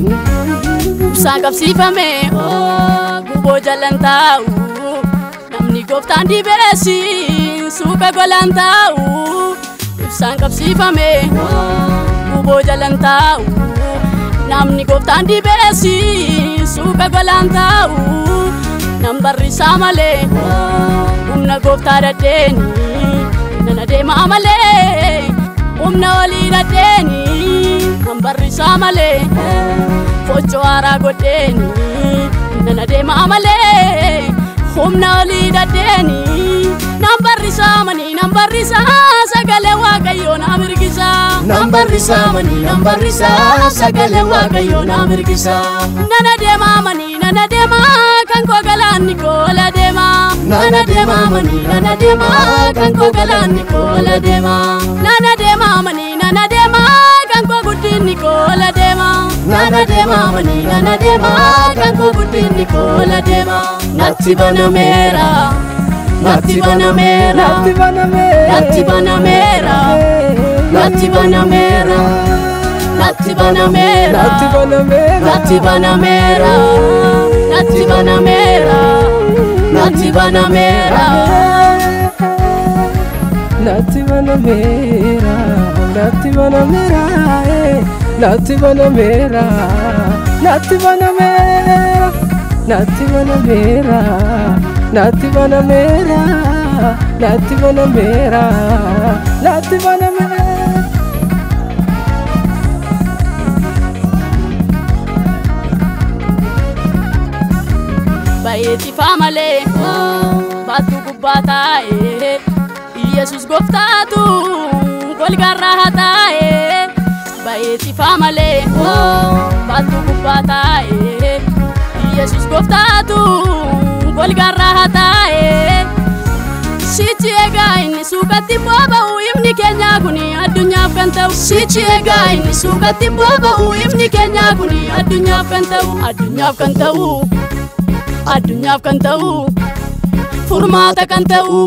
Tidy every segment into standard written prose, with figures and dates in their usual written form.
Ibsaan qabsiifame guboo jalan taa'u namni gooftaan dibeessi suuqa golaan taa'u. Ibsaan qabsiifame guboo jalan taa'u namni gooftaan dibeessi suuqa golaan taa'u. Nam barrisaa malee humna gooftaa dadheeni nana deemaa malee humna olii dadheeni. Nam barrisaa malee fochoo haaraa godheeni nana deemaa malee humna olii dadheeni. Nam barrisaa manii nam barrisaa sagalee Waaqayyoo na mirgisaa. Nam barrisaa manii nam barrisaa sagalee Waaqayyoo na mirgisaa. Nana deemaa manii nana deemaa kan koo galaanni koola deemaa. Nana deemaa manii nana deemaa kan koo galaanni koola deemaa. Nana deemaa manii nana deemaa kan koo guddinni koola deemaa. Nana deemaa manii nana deemaa kan koo guddinni koola deemaa. Natti banameera. Natti banameera. Natti banameera. Natti banameera. Natti banameera. Natti banameera. Natti banameera. Natti banameera. Natti banameera. Natti banameera. Natti banameera. Natti banameera. Natti banameera. Natti banameera. Natti banameera. Natti banameera. Baay'ee malee baattuu gubbaa taa'ee Yesuus gooftaatu golgarraa haa taa'ee. Baay'ee malee baattuu gubbaa taa'ee Yesuus gooftaatu golgarraa haa taa'ee. Sichi egaa inni suuqatti boba'u ifni keenya kuni addunyaaf kan ta'u. Sichi egaa inni suuqatti boba'u ifni keenya kuni addunyaaf kan ta'u. Addunyaaf kan ta'u. Addunyaaf kan ta'u. Furmaata kan ta'u.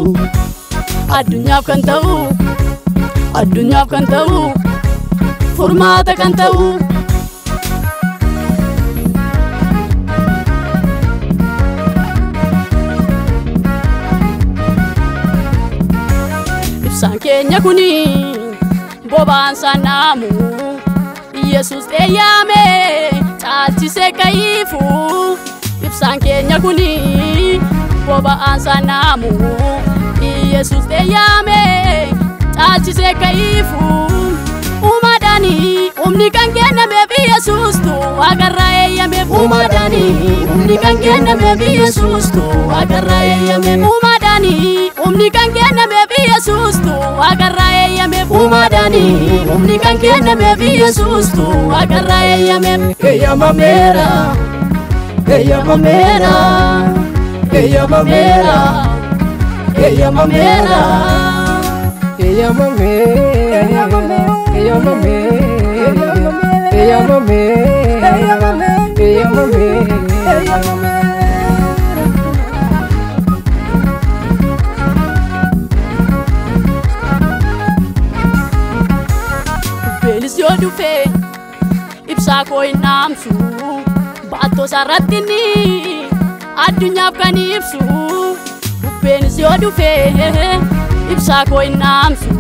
Addunyaaf kan ta'u. Addunyaaf kan ta'u. Furmaata kan ta'u. Ibsaan keenya kuni boba'aan saanaamu Yesuus eeyyaame caalchisee kayiifu. Ibsaan keenya kuni boba'aan saanaamu Yesuus eeyyaame caalchisee kayiifu. Uumaadhaani humni kan kennameef Yesuustu waaqarraa eeyyameef. Uumaadhaani humni kan kennameef Yesuustu waaqarraa eeyyameef. Uumaadhaani humni kan kennameef Yesuustu waaqarraa eeyyameef. Uumaadhaani humni kan kennameef Yesuustu waaqarraa eeyyameef. Eeyyamameera. Eeyyamameera. Eeyyamameera. Eeyyamameera. Eeyyamameera. Eeyyamameera. Eeyyamameera. Eeyyamameera. Beelis yoo dhufe ibsaa koo hin dhaamsu baattoo isaarratti inni addunyaaf kan ibsu. Bubbeenis yoo dhufe ibsaa koo hin dhaamsu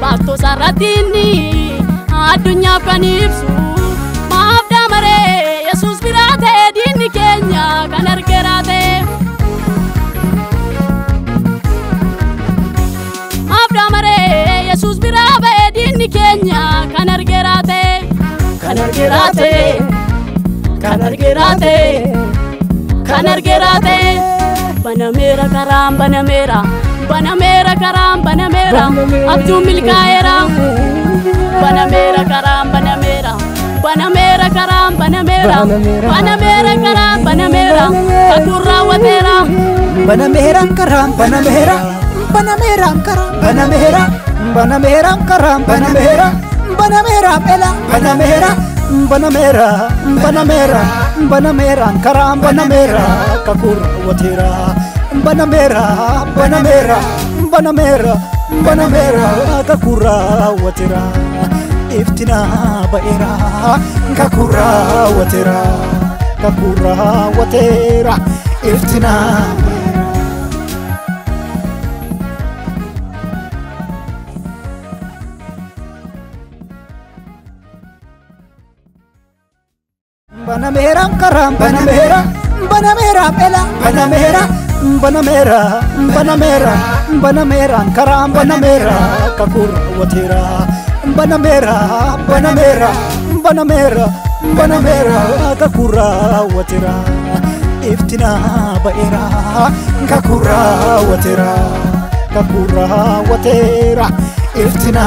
baattoo isaarratti inni addunyaaf kan ibsu. Maaf daamaree Yesuus biraa ta'e diinni keenya kan argeeraa ta'e. Maaf daamaree Yesuus biraa ba'e diinni keenya kan argeeraa ta'e. Kan argeeraa ta'e. Kan argeeraa ta'e. Kan argeeraa ta'e. Banameera karaan banameera. Banameera karaan banameera. Abjuun milkaa'eera. Banameera karaan banameera. Banameera karaan banameera. Banameera karaan banameera. Kakuun raawwateera. Banameera karaan banameera, banameera karaan banameera, banameera karaan banameera, banameera ela banameera, banameera, banameera, banameera karaan banameera, kakuu raawwateera. Banameera, banameera, banameera, banameera, kakuu raawwateera. Iftina ba'eera, kakuu raawwateera, kakuu raawwateera, iftina. Banameera karaan banameera, banameera ela banameera, banameera, banameera, banameera karaan banameera, kakuu raawwateera. Banameera, banameera, banameera, banameera, kakuu raawwateera. Iftina ba'eera, kakuu raawwateera, kakuu raawwateera, iftina.